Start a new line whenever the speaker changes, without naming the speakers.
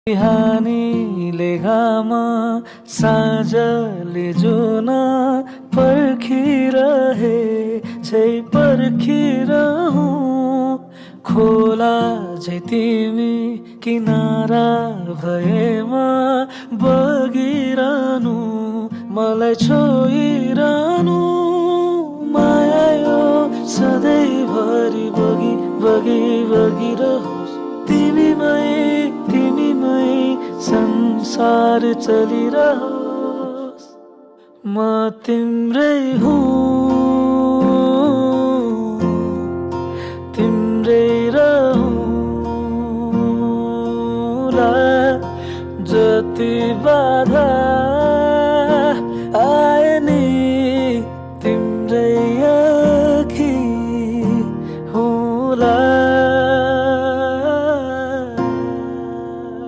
बिहानीले घाम साँझले जुन पर्खिरहे छै पर्खिरहूँ खोला झै तिमी किनारा भएमा बगिरहनु मलाई छोइरहनु माया यो सधैँभरि बगी बगी बगिरहोस् तिमीमै संसार चलिरहोस् म तिम्रै हुँ तिम्रै रहूँला जति बाधा